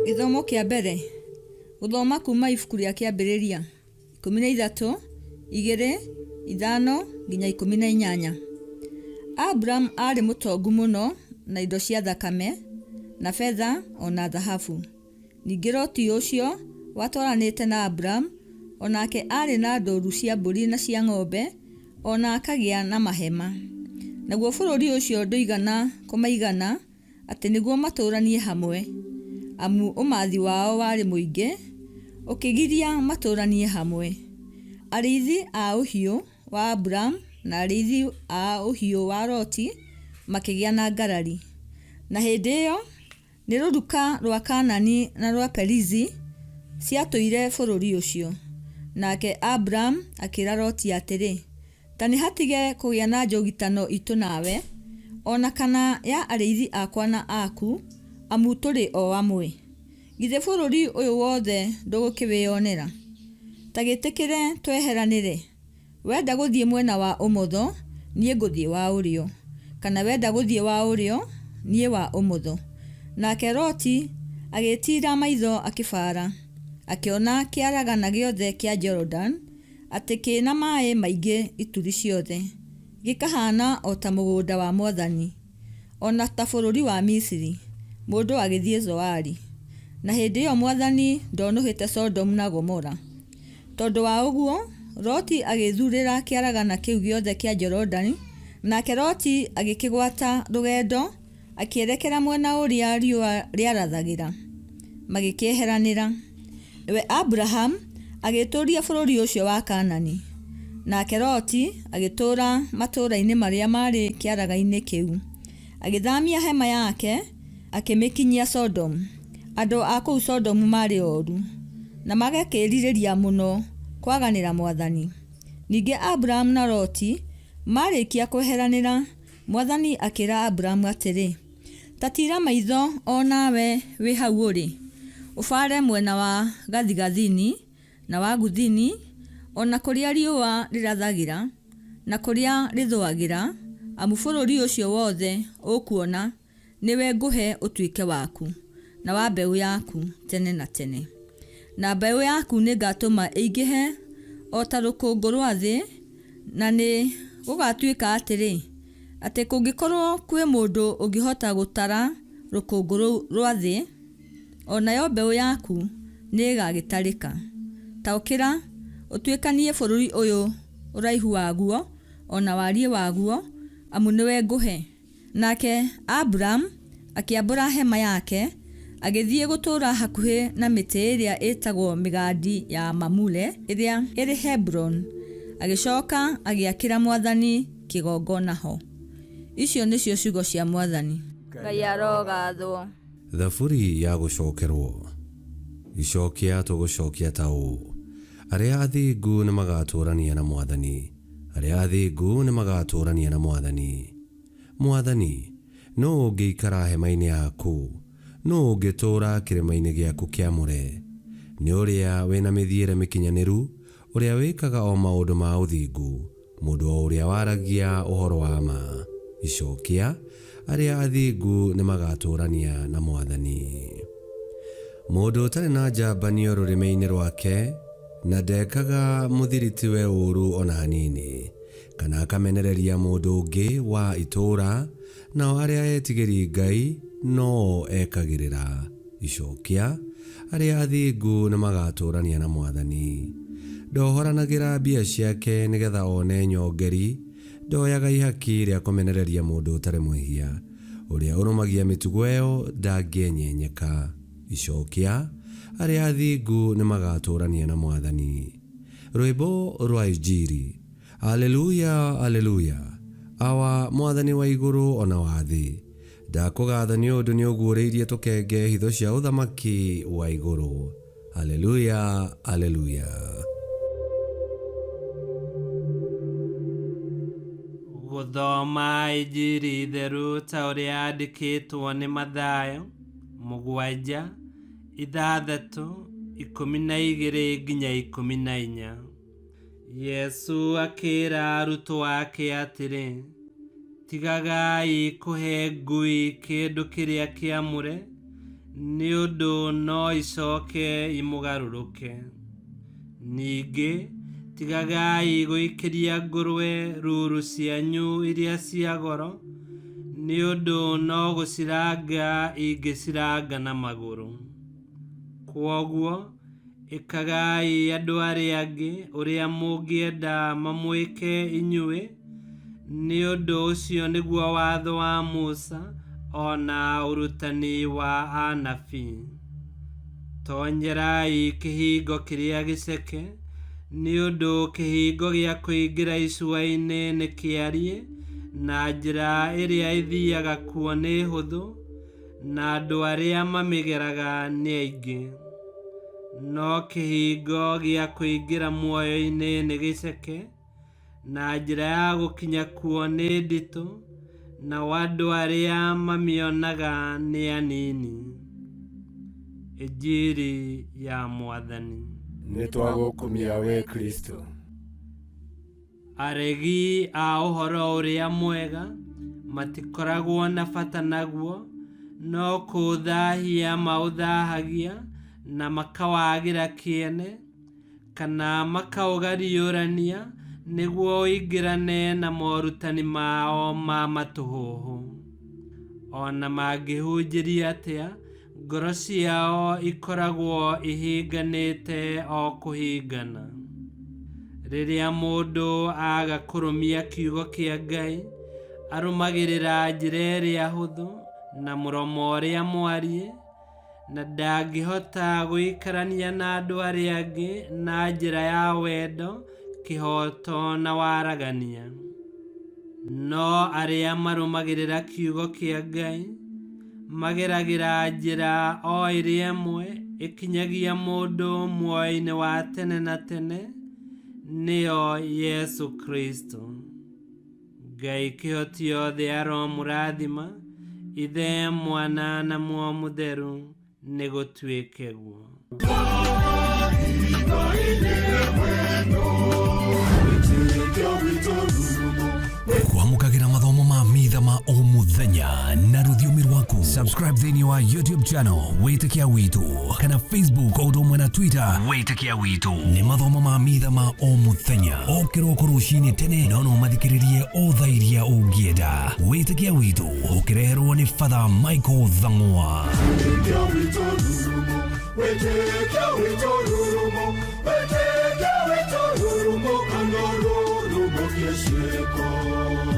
Gĩthomo kĩa mbere gũthoma kuma ibuku rĩa Kĩambĩrĩria 13 2 5 nginya 18. Aburamu aarĩ mũtongu mũno na indo cia thakame, na betha o na thahabu. Ningĩ Loti ũcio watwaranĩte na Aburamu o nake aarĩ na ndũũru cia mbũri na cia ng'ombe, o na akagĩa na mahema. Naguo bũrũri ũcio ndũigana kũmaigana atĩ nĩguo matũũranie hamwe, amu ũmathi wao warĩ mũingĩ, ũkĩgiria matũũranie hamwe. Arĩithi a ũhiũ wa Aburamu na arĩithi a ũhiũ wa Loti makĩgĩa na ngarari. Na hĩndĩ ĩyo nĩ rũruka rwa Kaanani na rwa Perizi ciatũire bũrũri ũcio. Nake Aburamu akĩĩra Loti atĩrĩ, Ta nĩhatige kũgĩa na njũgitano iitũ nawe, o na kana ya arĩithi akwa na aku, amu tũrĩ o amwe. Githĩ bũrũri ũyũ wothe ndũgũkĩwĩonera? Ta gĩtĩkĩre tweheranĩre. Wenda gũthiĩ mwena wa ũmotho, niĩ ngũthiĩ wa ũrĩo, kana wenda gũthiĩ wa ũrĩo, niĩ wa ũmotho. Nake Loti agĩĩtiira maitho akĩbaara, akĩona kĩaragana gĩothe kĩa Jorodani, atĩ kĩ na maĩ maingĩ ituri ciothe, gĩkahaana o ta mũgũnda wa Mwathani, o na ta bũrũri wa Misiri, mũndũ agĩthiĩ Zoari. Na hĩndĩ ĩo Mwathani ndonũhĩte Sodomu na Gomora. Tondũ wa ũguo, Loti agĩĩthurĩra kĩaragana kĩu gĩothe kĩa Jorodani, nake Loti agĩkĩgwata rũgendo akĩerekera mwena ũrĩa riũa rĩarathagĩra, magĩkĩeheranĩra. We Aburahamu agĩĩtũũria bũrũri ũcio wa Kaanani, nake Loti agĩtũũra matũũra-inĩ marĩa maarĩ kĩaraga-inĩ kĩu. Agĩthaamia hema yake akĩmĩkinyia Sodomu. Andũ a kũu Sodomu maarĩ oru, na magakĩĩrirĩria mũno kwaganĩra Mwathani. Ningĩ Aburahamu na Loti maarĩkia kweheranĩra, Mwathani akĩĩra Aburamu atĩrĩ, Ta tiira maitho o nawe wĩ hau ũrĩ, ũbaare mwena wa gathigathini na wa gũthini, o na kũrĩa riũa rĩrathagĩra, na kũrĩa rĩthũagĩra, amu bũrũri ũcio wothe ũkuona nĩwe ngũhe ũtuĩke waku, na wa mbeũ yaku tene na tene. Na mbeũ yaku nĩngatũma ĩingĩhe o ta rũkũngũ rũa thĩ, na nĩgũgatuĩka atĩrĩ, atĩ kũngĩkorũo kwĩ mũndũ ũngĩhota gũtara rũkũngũ rũu rũa thĩ, o nayo mbeũ yaku nĩĩgagĩtarĩka. Ta ũkĩra, ũtuĩkanie bũrũri ũyũ ũraihu waguo, o na wariĩ waguo, amu nĩwe ngũhe. Nake Aburamu akĩambũra hema yake, agĩthiĩ gũtũũra hakuhĩ na mĩtĩ ĩrĩa ĩĩtagwo mĩgandi ya Mamure ĩrĩa ĩrĩ Hebironi, agĩcooka agĩakĩra mwathani kĩgongona ho. Icio nĩcio ciugo cia Mwathani. Ngai arogathwo. Thaburi ya gũcokerwo. Icokia tũgũcokia ta ũũ, Arĩa athingu nĩmagatũũrania na Mwathani. Arĩa athingu nĩmagatũũrania na Mwathani. Mwathani, nũũ ũngĩikara hema-inĩ yaku? Nũũ ũngĩtũũra kĩrĩma-inĩ gĩaku kĩamũre? Nĩ ũrĩa wĩ na mĩthiĩre mĩkinyanĩru, ũrĩa wĩkaga o maũndũ ma ũthingu, mũndũ o ũrĩa waragia ũhoro wa ma. Icokia, Arĩa athingu nĩmagatũũrania na Mwathani. Mũndũ ũtarĩ na njambanio rũrĩmĩ-inĩ rwake, na ndekaga mũthiritiwe ũũru o na hanini, kana akamenereria mũndũ ũngĩ wa itũũra, nao arĩa etigĩri Ngai no-o ekagĩrĩra. Icokia, Arĩa athingu nĩmagatũũrania na Mwathani. Ndohoranagĩra mbia ciake nĩ getha one nyongeri, ndoyaga ihaki rĩa kũmenereria mũndũ ũtarĩ mwĩhia. Ũrĩa ũrũmagia mĩtugo ĩyo ndangĩenyenyeka. Icokia, Arĩa athingu nĩmagatũũrania na Mwathani. Rwĩmbo rwa Injiri. Aleluya, Aleluya! Awa, Mwathani wa igũrũ o na wa thĩ, ndakũgatha nĩ ũndũ nĩũguũrĩirie tũkenge hitho cia ũthamaki wa igũrũ. Aleluya, Aleluya! Gũthoma Injiri theru ta ũrĩa yandĩkĩtwo nĩ Mathayo 7, 6, 12 nginya 14. Yesu akĩĩra arutwo ake atĩrĩ, Tigagai kũhe ngui kĩndũ kĩrĩa kĩamũre, Nĩ ũndũ no icoke imũgarũrũke. Ningĩ tigagai gũikĩria ngũrwe ruru cianyu iria cia goro, nĩ ũndũ no gũciranga ingĩciranga na magũrũ. Kwoguo ĩkagai andũ arĩa angĩ ũrĩa mũngĩenda mamwĩke inyuĩ, nĩ ũndũ ũcio nĩguo watho wa Musa o na ũrutani wa anabii. Tonyerai kĩhingo kĩrĩa gĩceke, nĩ ũndũ kĩhingo gĩa kũingĩra icua-inĩ nĩ kĩariĩ, na njĩra ĩrĩa ĩthiaga kuo nĩ hũthũ, na andũ arĩa mamĩgeraga nĩ aingĩ. No kĩhingo gĩa kũingĩra muoyo-inĩ nĩ gĩceke, na njĩra ya gũkinya kuo nĩ nditũ, nao andũ arĩa mamĩonaga nĩ anini. Injiri ya Mwathani. Nĩ twagũkumia we Kristo. Aregi a ũhoro ũrĩa mwega matikoragwo na bata naguo, no kũũthahia maũthahagia na makawagĩra kĩene, kana makaũgariũrania nĩguo ũingĩrane na morutani mao ma matũhũhũ. O na mangĩhunjĩria atĩa, ngoro ciao ikoragwo ihinganĩte o kũhingana. Rĩrĩa mũndũ aga kũrũmia kiugo kĩa Ngai, arũmagĩrĩra njĩra ĩrĩa hũthũ na mũromo ũrĩa mwariĩ, na ndangĩhota gũikarania na andũ arĩa angĩ na njĩra ya wendo, kĩhooto na waragania. No arĩa marũmagĩrĩra kiugo kĩa Ngai, mageragĩra njĩra o ĩrĩa ĩmwe ĩkinyagia mũndũ muoyo-inĩ wa tene na tene, nĩyo Yesu Kristo. Ngai kĩhoti yothe aromũrathima, Ithe, Mwana na Muoyo Mũtheru, nĩ gũtuĩke guo. Kwamũkagĩra mathomo ma mitha ma o mũthenya na rũthiomi rwaku. Subscribe thĩinĩ wa YouTube channel Wĩtĩkia Witũ kana Facebook o ũndũ ũmwe na Twitter Wĩtĩkia Witũ. Nĩ mathomo ma mitha ma o mũthenya o kĩroko rũcinĩ tene, no no mathikĩrĩrie o thaa iria ũngĩenda. Wĩtĩkia Witũ ũkĩreherwo nĩ Father Michael Thang'wa. Wĩtĩkia witũ rurumo, wĩtĩkia witũ rurumo, wĩtĩkia witũ rurumo, kana rurumo kĩciĩko.